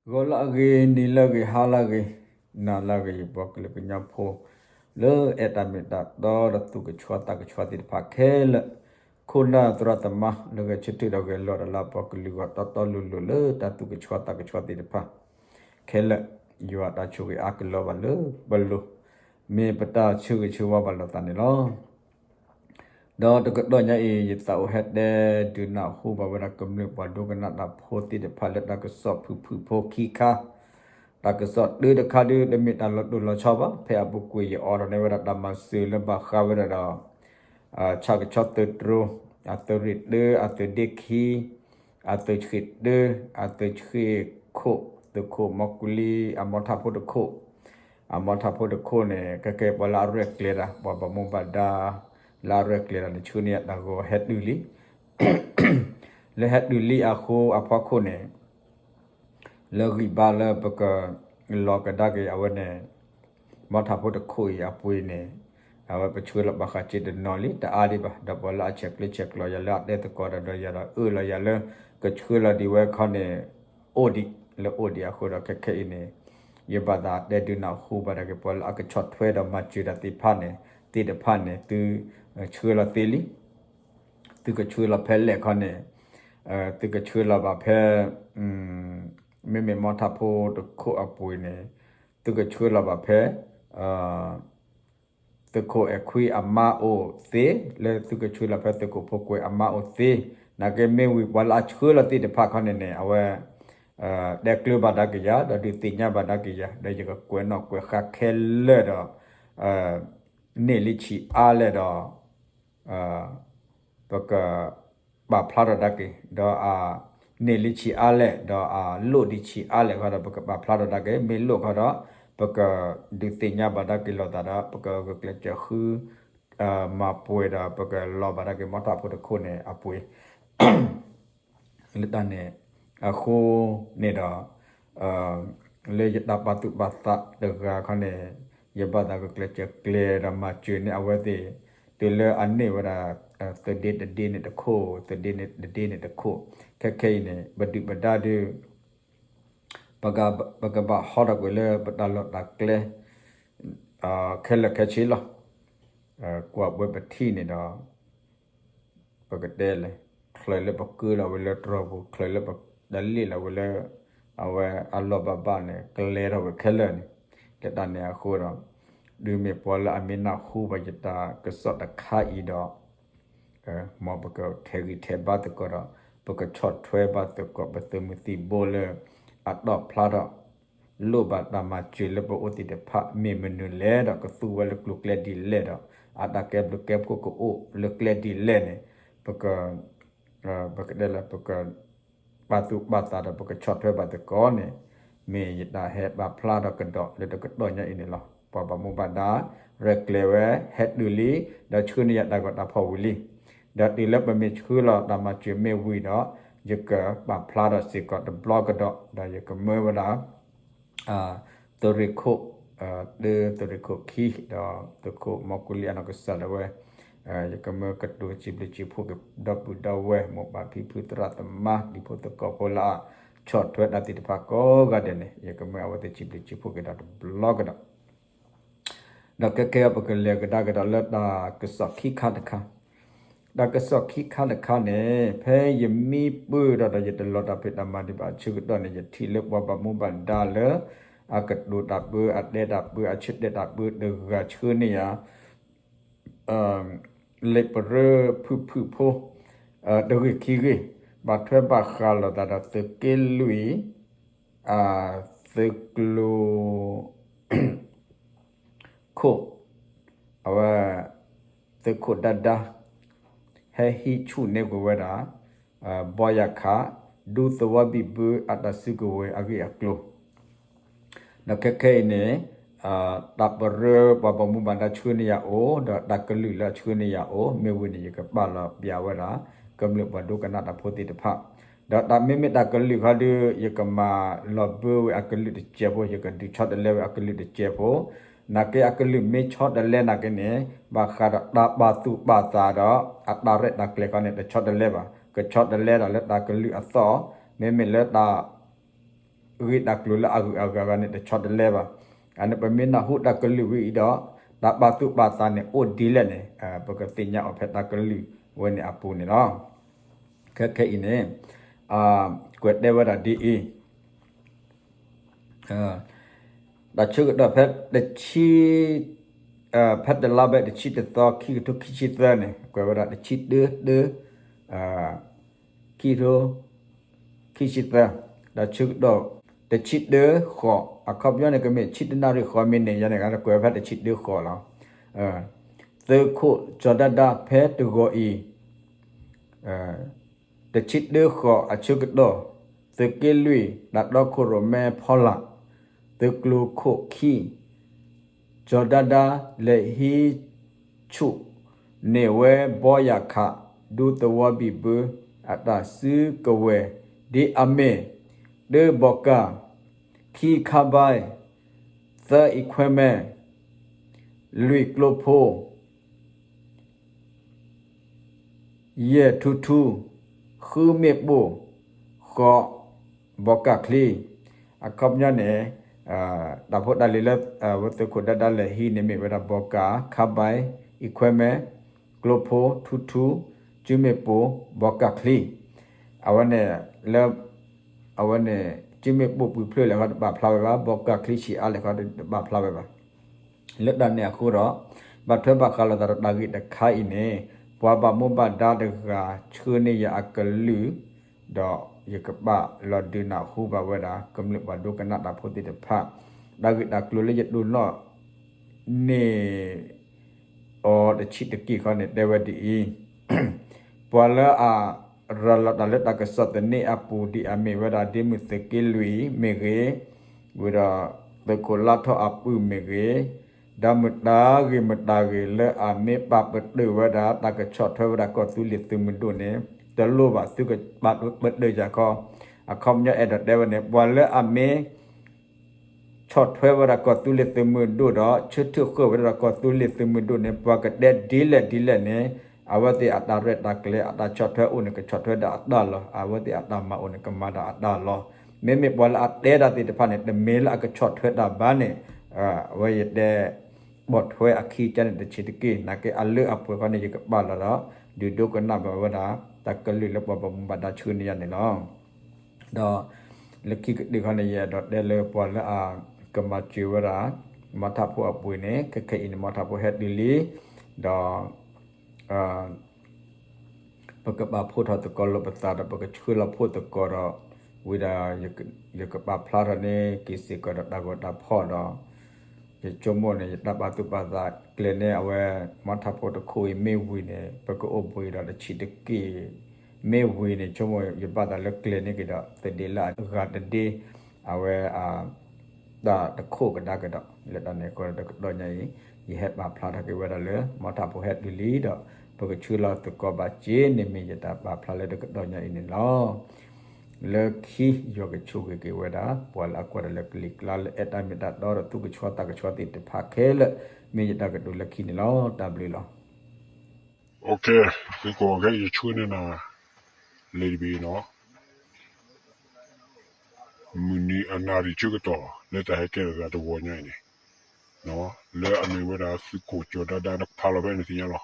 ဂီၤလၢအဂ့ၤ, နံၤလၢအဂ့ၤ, ဟါလၢအဂ့ၤ, နၤလၢအဂ့ၤ, ယပှၤကလုာ်ကညီဖိ လၢအဲၣ်တၢ်မ့ၢ်တၢ်တီဒီးသူၣ်ကဆှီသးကဆှီသ့ၣ်တဖၣ်ခဲလၢာ်, ခိၣ်နၢ်သရၣ်သမါလၢဂဲၤဆၢထၢၣ်ဒီးဂဲၤလိာ်ဒီးလၢအပှၤကလုာ်ဂီၢ်တီတီလိၤလိၤလၢတၢ်သူၣ်ကဆှီသးကဆှီသ့ၣ်တဖၣ်ခဲလၢာ်, ယွၤတၢ်ဆိၣ်ဂ့ၤအါကလီၤဘၣ်လၢပလိၤ, မ့ၢ်ပတၢ်ဆၢဂ့ၤဆၢဝါဘၣ်လိာ်သးန့ၣ်လီၤ. ဒီးတကတီၢ်ညါအံၤ ယသးအိၣ်ဟဲတဲဒုးနၢ်ဟူဘၣ်ဝဲဒၣ် ကမျၢၢ်ပှၤဒိကနၣ်တၢ်ဖိသ့ၣ်တဖၣ်လၢတၢ်ကစီၣ်ဖုၣ်ဖုၣ်ဖိခံခါ, တၢ်ကစီၣ်တၢတခါဒုး တမ့ၢ်တၢ်လီၤတိၢ်လီၤဆီဘၣ်, ဖဲအပူၤကွံာ်ယအိးထီၣ်န့ၢ်ဝဲဒၣ်တၢ်မၤစၢၤလၢဘၣ်ဃးဝဲဒၣ်ဒီး ဆၣ်ကဆီသုးတြိၤ, အသုးရ့ၣ်တၢ, အသုးဒ့ခံ, အသုးဆံးတၢ, အသုးဆံးခိၣ်, သုးခိၣ်မီၢ်ကူလံ, အမီထးဖိတခိၣ်, အမီထးဖိတခိၣ်န့ၣ် ခဲကဲပှၤလၢအရဲၣ်ကျဲၤတၢ် ပှၤဘၣ်မူဘၣ်ဒါ လၢအရဲၣ်ကျဲၤတၢ်န့ၣ် ဆှၢန့ၢ်ယၤတၢ်ဂီၤဟဲတုၤလံ လၢဟဲတုၤလံအဃိအဖီခိၣ်န့ၣ် လၢဂံၢ်ဘါလၢပကလီၤကဒါက့ၤအဝဲန့ၣ် မီထးဖိတခိၣ်အံၤအပှ့ၤန့ၣ် အဝဲပဆှၢလီၤဘၣ်ဃးစ့တနီၤလံ တအါဒံးဘၣ် ဒီးပှၤလၢအဆဲးကျၢဆဲးကျိးယၤလၢအတဲသကိးတၢ်ဒီးယၤဒီးအၢၣ်လီၤယၤလၢ ကဆှၢလီၤဒံးဝဲခီန့ၣ် အိၣ်ဒံး လၢအိၣ်ဒံးအဃိဒီးခဲခဲအံၤန့ၣ် ယဘၣ်သးတဲဒုးနၢ်ဟူဘၣ်ဒၣ်က့ၤပှၤလၢအကဆီၣ်ထွဲဒီးမၤစၢၤတၢ်သ့ၣ်တဖၣ်န့ၣ် သ့ၣ်တဖၣ်န့ၣ် သုဆှၢလီၤသ့လံ သုကဆှၢလီၤဖဲလဲၣ်ခီန့ၣ် သုကဆှၢလီၤဘၣ်ဖဲ မ့မ့ၢ်မီထးဖိတခိၣ်အပှ့ၤန့ၣ် သုကဆှၢလီၤဘၣ်ဖဲ သုးခိၣ်အဲၣ်ခွံအမါအိၣ်သ့ လၢသုးကဆှၢလီၤဖဲသုးခိၣ်ဖိကွဲးအမါအိၣ်သ့ နာ်က့မ့ၢ်ဝံၤပှၤလၢအဆှၢလီၤသ့ၣ်တဖၣ်ခီန့ၣ်န့ၣ် အဝဲ တဲကျၢၤဘၣ်ဒၣ်က့ၤယၤ ဒီးဒုးသ့ၣ်ညါဘၣ်ဒၣ်က့ၤယၤ ဒီးယကကွဲးနီၣ်ကွဲးဃါခဲလၢာ်ဒီး န့ၢ်လံဆံးအါလဲၣ်ဒီး ပကပာ်ဖျါထီၣ်ဒၣ်က့ၤ ဒီးအန့ၢ်လံဆံးအါလဲၣ် ဒီးအလိၣ်ဒံးဆံးအါလဲၣ်ခီဒီး ပကပာ်ဖျါထီၣ်ဒၣ်က့ၤ မ့ၢ်လိၣ်ခီဒီး ပကဒုးသ့ၣ်ညါဘၣ်ဒၣ်က့ၤလိာ်သးဒီး ပကဂုာ်ကျဲးစၢးဃု မၤပှဲၤဒီး ပကလီၤဘၣ်ဒၣ်က့ၤမီထးဖိတခိၣ်န့ၣ်အပှ့ၤ လၢတၢ်န့ၣ် အဃိန့ၣ်ဒီး လၢယတၢ်ပာ်သူၣ်ပာ်သးတဂၤခီန့ၣ် ယဘၣ်သးကကျဲးစၢးကျဲၤဒီးမၤစၢၤန့ၢ်အဝဲသ့ၣ် တုၤလၢအန့ၢ်ဝဲဒၣ် သုးဒ့တဒ့န့ၣ်တခိၣ် သုးဒ့န့ၣ်တဒ့န့ၣ်တခိၣ် ခဲခဲအံၤန့ၣ် ပဒုၣ်ပဒါဒုး ပကဘၣ်ဟီထီၣ်ကွံာ်လၢပတၢ်လီၢ်တၢ်ကျဲ ခဲလၢာ်ခဲဆ့လီၤ. ကွၢ်ပှဲၤပထံၣ်န့ၣ်ဒီး ပကတဲလဲၣ် ချုးလၢပကၢလီၤဝဲလၢတြီၤပူၤ ချုးလၢပတလ့ၣ်လီၤဝဲလၢ အဝဲအလီၢ်ဘၣ်ဘၣ်န့ၣ် ကျဲထီၣ်ဝဲခဲလၢာ်န့ၣ် လၢတၢ်န့ၣ်အဃိဒီး ဒုးမ့ၢ်ပှၤလၢအမ့ၢ်နၢ်ဟူဘၣ်ယတၢ်ကစီၣ်တခါအံၤဒီး မ်ပကထဲးဂံၢ်ထဲးဘါသကိးဒီး ပကဆီၣ်ထွဲဘၣ်သကိး ပသုးမုၢ်သံၣ်ဘိလၢ အတီၣ်ဖျါထီၣ် လိၣ်ဘၣ်တၢ်မၤစၢၤလၢပအိၣ်သ့ၣ်တဖၣ် မ့ၢ်မနုၤလဲၣ်ဒီး ကသူဝဲလၢကျိၤကျဲဒ်လဲၣ်ဒီး အတၢ်ကဲဘျုးကဲဖှိၣ်ကအိၣ်လၢကျဲဒ်လဲၣ်န့ၣ် ပက ပကတဲလၢပက ပာ်သူၣ်ပာ်သးဒီးပကဆီၣ်ထွဲဘၣ်သကိးန့ၣ် မ့ၢ်ယတၢ်ဟဲပာ်ဖျါထီၣ်ကဒီးလၢတကတီၢ်ညါအံၤန့ၣ်လီၤ. ပှၤဘၣ်မူဘၣ်ဒါ ရဲၣ်ကျဲၤဝဲ ဟဲတုၤလံ ဒီးဆှၢန့ၢ်ယၤတၢ်ဂီၤတၢ်ဖီၣ်ဝံၤလံ. ဒီးတုၤလၢပမ့ၢ်ဆှၢလီၤတၢ်မၤစၢၤမ့ၢ်ဝံၤဒီး ယကပာ်ဖျါထီၣ်စ့ၢ်ကီးတဘျီကဒီး ဒီးယကမၢဝဲဒၣ် သုးရ့ၣ်ခိၣ် တၢ သုးရ့ၣ်ခိၣ်ခံ ဒီးသုးခိၣ်မီၢ်ကူလံအနီၢ်ကစၢ်ဒၣ်ဝဲ ယကမၢကတိၤစံးဘျုးစံးဖှိၣ်က့ၤဒီပုၢ်ဒီဝဲၢ် မိၢ်ပၢ်ဖံဖုသရၣ်သမါ ဒံဖိသကိးဖိလၢအဆီၣ်ထွဲတၢ်သ့ၣ်တဖၣ်ကိးဂၤဒဲးန့ၣ် ယကမၢအဝဲသ့ၣ်စံးဘျုးစံးဖှိၣ်က့ၤဒီးတဘျီကဒီး ဒီးခဲခဲအံၤပကလဲၤကဒါက့ၤဒီးလၢတၢ်ကစီၣ်ခံခါတခါ, တၢ်ကစီၣ်ခံခါတခါန့ၣ် ဖဲယမံပၢၢ်ဒီးဒီးယတလီၤတၢ်ဖံးတၢ်မၤဒံးဘၣ်အဆၢကတီၢ်န့ၣ် ယထံၣ်လၢပှၤဘၣ်မူဘၣ်ဒါလၢ အကတိၤတၢ်ပၢ အတဲတၢ်ပၢ အဆၢတဲာ်တၢ်ပၢတဂၤဆှၢန့ၢ်ယၤ လံာ်ပရၢဖုၣ်ဖုၣ်ဖိ တဂ့ၢ်ခံဂ့ၢ် ဘၣ်ထွဲဘၣ်ဃးလိာ်သးဒီးသုးက့လွံၢ် သုးကျိၤခိၣ် အဝဲ သုးခိၣ်ဒါဒါ ဟဲဟံးဆူၣ်န့ၢ်ကွံာ်ဝဲဒၣ် ဘီယၤခး ဒူသဝီဘံၣ်ဘုအတၢ်စုကဝဲၤအဂ့ၢ်အကျိၤ ဒီးခဲခဲအံၤန့ၣ် တၢ်ပရၢပှၤဘၣ်မူဘၣ်ဒါဆှၢန့ၢ်ယၤအိၣ် ဒီးတၢ်ကလုၢ်လၢအဆှၢန့ၢ်ယၤအိၣ် မ့ၢ်ဝံၤန့ၣ် ယကပာ်လီၤပျးဝဲဒၣ် ကမျၢၢ်ပှၤဒိကနၣ်တၢ်ဖိသ့ၣ်တဖၣ် ဒီးတၢ်မ့မ့ၢ်တၢ်ကလုၢ်ခီဒုး ယကမၤလီၤဘၢဝဲအကလုၢ်တစဲးဖိ ယကဒုးဆီတလဲဝဲအကလုၢ်တစဲးဖိ နာ်က့အကလုၢ်မ့ၢ်ဆီတလဲနာ်က့န့ၣ် ဘၣ်ဃးဒီးတၢ်ပာ်သူၣ်ပာ်သးဒီး အတၢ်ရဲၣ်တၢ်ကျဲၤခီန့ၣ် တဆီတလဲဘၣ် ကဆီတလဲဒီးလၢတၢ်ကလုၢ်အသီၣ် မ့မ့ၢ်လၢတၢ် တၢ်ဂ့ၢ်တၢ်ကျိၤလၢအဂုၤအဂၤန့ၣ် တဆီတလဲဘၣ်. အန့ၣ် ပမ့ၢ်နၢ်ဟူတၢ်ကလုၢ်ဝံၤအံၤဒီး တၢ်ပာ်သူၣ်ပာ်သးန့ၣ်အိၣ်ဒ်လဲၣ်န့ၣ် ပကသ့ၣ်ညါအီၤဖဲတၢ်ကလုၢ်ဝဲန့ၣ်အပူၤန့ၣ်လီၤ. ခဲခဲအံၤန့ၣ် ကွဲးတဲဝဲဒၣ်ဒ်အံၤ, တၢ်ဆၢကတီၢ်ဖဲတဆံ, ဖဲတလါဘဲတဆံတသီ ခံကထိခံဆံသၢန့ၣ် ကွဲးဝဲဒၣ်တဆံတၢတၢ ခံကထိ ခံဆံသၢ, ဒီးဆၢကတီၢ် တဆံတၢဃိး, အခီပညီန့ၣ် ကမ့ၢ်ဆံတနၣ်ရံၣ်ဃိးမံးနံးယါန့ၣ် ကွဲးဖဲတဆံတၢဃိးလီၤ. သုးခိၣ်ကၠီၤဒၣ်ဒါဖဲတဂီၤအံၤ တဆံတၢဃိးအဆၢကတီၢ် သုးက့လွံၢ် တၢ်တီခိၣ်ရိၣ်မဲဖီလာ် သုးကျိၤခိၣ်ခံ ကၠီၤဒၣ်ဒါ လဲၤဟံးဆူၣ်န့ၢ်ဝဲဘီယၣ်ခး ဒူသဝီဘံၣ်ဘၢ အတၢ်စုကဝဲၤ ဒ်အမ့ၢ် တၢဘီကၢ်, ခံခါဘၢၣ်, သၢအံၤခွဲမဲ, လွံၢ်ကျိဖိ ယဲၢ်ထူထူ, ဃုမ့ၣ်ပိၢ်, ဃိး ဘီကၢ်ချံ. အခီပညီန့ၣ် တၢ်ဖိတၢ်လံၤလၢ ဝဲသုးခိၣ်ဒၣ်ဒါလဲၤဟံးန့ၣ်မ့ၢ်ဝဲဒၣ် ဘီကၢ်, ခါဘၢၣ်, အံၤခွဲမဲ, ကျိဖိ, ထူထူ, စုမ့ၣ်ပိၢ်, ဘီကၢ်ချံ. အဝဲန့ၣ် လၢ အဝဲန့ၣ် စုမ့ၣ်ပိၢ်ပှဲၤဖျၢၣ်လဲၣ်ခီတဘၣ်ဖျါဝဲဘၣ်, ဘီကၢ်ချံဆံးအါလဲၣ်ခီတဘၣ်ဖျါဝဲဘၣ်. လၢတၢ်န့ၣ်အဃိဒီး ဘၣ်ထွဲဘၣ်ဃးလိာ်သးဒီးတၢ်ဂ့ၢ်တခါအံၤန့ၣ် ပှၤဘၣ်မူဘၣ်ဒါတဂၤဆှၢန့ၢ်ယၤအကလုၢ် ဒီးယကဘၣ်လီၤဒုးနၢ်ဟူဘၣ်ဝဲဒၣ် ကမျၢၢ်ပှၤဒိကနၣ်တၢ်ဖိသ့ၣ်တဖၣ် တၢ်ဂ့ၢ်တၢ်ကျိၤလၢယဒိးနီၣ်န့ၢ် အီၤတဆံးတက့ၢ်ခီန့ၣ် တဲဝဲဒ်အံၤ, ပှၤလၢအရၤလီၤတၢ်လၢတၢ်ကစီၣ်သန့အပူၤ ဒ်အမ့ၢ်ဝဲဒၣ် ဒ့မုၣ်သုးက့လွံၢ်မ့ၢ်ဂ့ၤ, ဝံၤဒီး သုးခိၣ်လါထီၣ်အပုၢ်မ့ၢ်ဂ့ၤ, ဒီးမတၤဂ့ၤမတၤဂ့ၤလၢအမ့ၢ်ပာ်ပတုာ်ဝဲဒၣ် တၢ်ကဆီၣ်ထွဲဝဲဒၣ်ကီၢ်သူလ့ၤသုးမုၢ်ဒိၣ်န့ၣ် တလိၣ်ဘၣ်သုကပာ်ပတုာ်ယၤခီ. အခီပညီအဲၣ်ဒိးတဲဝဲန့ၣ် ပှၤလၢအမ့ၢ် ဆီၣ်ထွဲဝဲဒၣ်ကီၢ်သူလ့ၤသုးမုၢ်ဒိၣ်ဒီး ဆၢထၢၣ်ဃုာ်ဝဲဒၣ်ကီၢ်သူလ့ၤသုးမုၢ်ဒိၣ်န့ၣ် ပှၤကတဲဒ်လဲၣ်ဒ်လဲၣ်န့ၣ် အဝဲသ့ၣ်အတၢ်ရဲၣ်တၢ်ကျဲၤ အတၢ်ဆီၣ်ထွဲအိၣ်န့ၣ် ကဆီၣ်ထွဲဒၣ်အတၢ်လီၤ. အဝဲသ့ၣ်အတၢ်မၤအိၣ်န့ၣ် ကမၤဒၣ်အတၢ်လီၤ. မ့မ့ၢ်ပှၤလၢအတဲတၢ်သ့ၣ်တဖၣ်န့ၣ် တမ့ၢ်လၢအကဆီၣ်ထွဲတၢ်ဘၣ်န့ၣ် အဝဲယတဲ ပိာ်ထွဲအခံကန့ၣ်တဆံးတက့ၢ် နာ်က့အလၢအပှဲၤခီန့ၣ် ယကပာ်လီၤဒီး ဒုးဒိကနၣ်ဘၣ်ဝဲဒၣ် တၢ်ကလုၢ်လၢပှၤဘၣ်မူဘၣ်ဒါဆှၢန့ၢ်ယၤန့ၣ်လီၤ. ဒီး လၢခံကတၢၢ်ခီန့ၣ် ယအဲၣ်ဒိးတဲလၢပှၤလၢအကမၤစၢၤဝဲဒၣ် မီထးဖိအပှ့ၤန့ၣ် ခဲခဲအံၤန့ၣ် မီထးဖိဟဲတုၤလံ ဒီး ပကဘၣ်ဖှိၣ်ထီၣ်သကိးလိာ်ပသးဒီး ပကဆှၢလီၤဖှိၣ်သကိးဒီး ဝံၤဒီး ယကပာ်ဖျါထီၣ်န့ၢ်က့ၤစ့ၢ်ကီးဒီးတၢ်ဂီၤတၢ်ဖီၣ်ဒီး ယဆိကမိၣ်န့ၣ် ယတၢ်ပာ်သူၣ်ပာ်သးကျဲၤန့ၢ်အဝဲ မီထးဖိတခိၣ်အံၤမ့ၢ်ဝံၤန့ၣ် ပကအိၣ်ဘှံးဒီးတဆံးတက့ၢ် မ့ၢ်ဝံၤန့ၣ် ဆိကမိၣ်ယဘၣ်သးလၢကျဲၤန့ၢ်က့ၤဒီး သဒ့လၢအဂၤတဒ့ အဝဲ တၢ်တခိၣ်ကဒါက့ၤဒီး လၢတၢ်န့ၣ်အဃိဒီးတကတီၢ်ညါအံၤ ယဟဲပာ်ဖျါထီၣ်က့ၤဝဲဒၣ်လၢ မီထးဖိဟဲတုၤလံဒီး ပကဆှၢလီၤသကိးဘၣ်စ့ၢ်န့ၣ်မ့ၢ်ယတၢ်ပာ်ဖျါလၢတကတီၢ်ညါအံၤန့ၣ်လီၤ. လၢခံယွၤကဆိၣ်ဂ့ၤက့ၤဝဲဒၣ် ပှၤလၢအကွၢ်တၢ်လၢကလံၤကျါလၢအဲၣ်တၢ်မ့ၢ်တၢ်တီဒီးသူၣ်ကဆှီသးကဆှီသ့ၣ်တဖၣ်ခဲလၢာ် မ့ၢ်ယတၢ်ကတိၤလၢခံန့ၣ်လီၤ. တၢ်ဘျုးလီၤ. ယဆှၢန့ၢ်နၤ လံာ်တဘ့ၣ်နီၤ မုၢ်နံၤအနၣ်ရံၣ်ဆၢကတီၢ် လၢတၢ်ဟဲကဲထီၣ်သးတဂီၤညါအံၤန့ၣ် လၢအမ့ၢ်ဝဲဒၣ်သုးခိၣ်ကၠီၤဒါဒါနဖးလီၤဖဲနသ့ၣ်ညါလီၤ.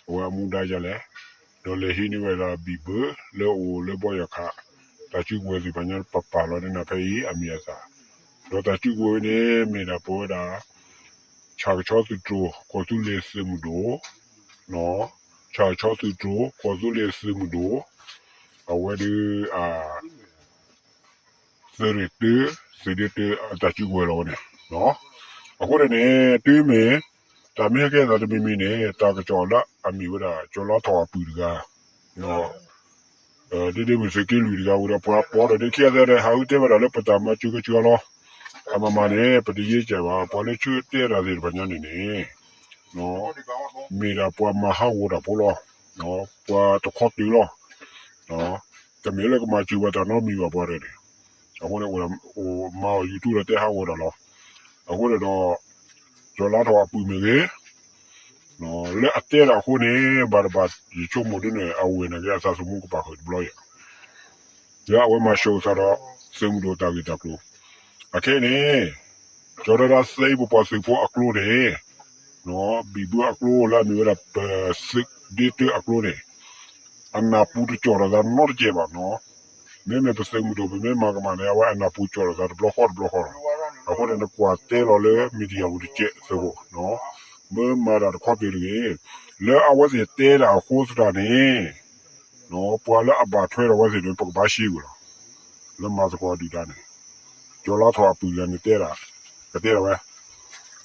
အဝဲအမူဒါယၤလဲၣ်, ဒီးလဲၤဟံးန့ၢ်ဝဲဒၣ်ဘံၣ်ဘၢလၢအအိၣ်လၢဘီယွၤခး တၢ်စုကဝဲၤသ့ၣ်တဖၣ်ညါပာ်ပာ်လီၤန့ၢ်နၤဖဲအံၤအမံၤအသၣ်, ဒီးတၢ်စုကဝဲၤန့ၣ်မ့ၢ်ဒၣ်ပဝဲဒၣ် ဆၣ်ကဆီသုးတြိၤ ကီၢ်သူလ့ၤသုးမုၢ်ဒိၣ် ဆၣ်ကဆီသုးတြိၤ ကီၢ်သူလ့ၤသုးမုၢ်ဒိၣ် အဝဲဒၣ် သုးရ့ၣ်တၢ သုးဒ့တၢ အတၢ်စုကဝဲၤလီၤဝဲန့ၣ်. အဃိန့ၣ်န့ၣ် တုၤမ့ၢ် တၢ်မ့ၢ်ဟဲကဲသးတမံၤမံၤန့ၣ် တၢ်ကစီၣ်လၢအမ့ၢ်ဝဲဒၣ် ကၠီၤလါထီၣ်အပုၢ်တဂၤ ဒ့ဒ့မုၢ်သုးက့လွံၢ်တဂၤဝံၤဒီး ပှၤပိာ်ဒီးဒ့ခံဂၤသ့ၣ် ဟးဂူာ်တဲဝဲဒၣ်လၢပတၢ်မၤစၢၤကစၢ်လီၤ. အမမၤန့ၣ် ပတယ့ကဲဘၣ် ပှၤလၢဆၢတဲတၢ်သ့ၣ်တဖၣ်ညါန့ၣ်န့ၣ် မ့ၢ်ဒၣ်ပှၤမၤဟးဂီၤတၢ်ဖိလီၤ. ပှၤတခီတုၤလီၤ. တမ့ၢ်လၢကမၤစၢၤပှၤတၢ်နီတမံၤဘၣ်ပှၤတဂၤန့ၣ်. အဃိန့ၣ် အိၣ်မၤအီၤ YouTube ဒီးတဲဟးဂီၤတၢ်လီၤ. အဃိန့ၣ်ဒီး ကၠီၤလါထီၣ်အပုၢ်မ့ၢ်ဂ့ၤ လၢအတဲတၢ်အဃိန့ၣ် ဘၣ်တဘၣ်ယဆိကမိၣ်ဒ်န့ၣ် အဝဲန့ၣ်က့အသးသမူကပာ်ဃုာ်တဘျီယၤ. လၢအဝဲမၤစၢၤအသးဒီး သုးမုၢ်ဒိၣ်တၢ်ဂ့ၢ်တၢ်ကျိၤ အခဲအံၤန့ၣ် ကၠီၤတၢ်ဒၣ်စ့ပပှၤသုးဖိအကျိန့ၣ် ဘံၣ်ဘုအကျိလၢအမ့ၢ်ဝဲဒၣ် ပသုးဒ့တၢအကျိန့ၣ် အနၢ်ပူၤတကၠီၣ်ထီၣ်သးနီတစဲးဘၣ်နီၤ. မ့မ့ၢ်ပသုးမုၢ်ဒိၣ် ပမ့ၢ်မၤကမၣ်န့ၣ် အဝဲအနၢ်ပူၤကၠီၣ်ထီၣ်သးတဘျီဃီတဘျီဃီလီၤ. အဃိန့ၣ် နကွၢ်တဲလီၤလၢ media ပူၤတစဲးသကိး မ့ၢ်မၤတၢ်တခီပၤတဂ့ၤ. လၢအဝဲသ့ၣ်တဲတၢ်အဃိသတးန့ၣ် ပှၤလၢအဘၣ်ထွဲဒီးအဝဲသ့ၣ်န့ၣ် ပကဘၣ်ရှဲကွံာ်လီၤ. လၢမၤသကိးဒုၣ်ဒါန့ၣ် ကၠီၤလါထီၣ်အပုၢ်လၢန့ၣ်တဲဒၣ် ကတဲဒၣ်ဝဲ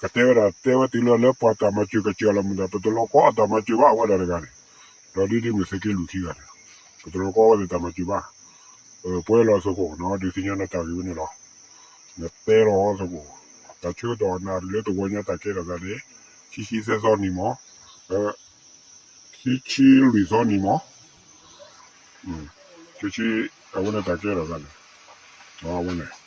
ကတဲဝဲဒၣ် တဲဝဲတုၤလၢလၢပှၤတၢ်မၤစၢၤကစၢ်လီၤမုၢ်ဒီး ပတလီၤကီအတၢ်မၤစၢၤဘၣ် အဝဲဒၣ်တဂၤန့ၣ်, ဒီးဒ်ဒ်မ့ၢ်သုးက့လွံၢ်ခံဂၤန့ၣ် ပတလီၤကီအဝဲသ့ၣ်တၢ်မၤစၢၤဘၣ်. ပှဲၤလီၤသကိးနီၤ ဒုးသ့ၣ်ညါနတၢ်ဂ့ၢ်ဝဲန့ၣ်လီၤ. နတဲလီၤသကိး တၢ်ဆၢကတီၢ်နၢ်တလၢတဂီၤညါတၢ်ကဲထီၣ်သးန့ၣ် ခံဆံသၢသီနံၤမး ခံဆံလွံၢ်သီနံၤမး ခံဆံ အဝဲန့ၣ်တၢ်ကဲထီၣ်သးန့ၣ် အဝဲန့ၣ်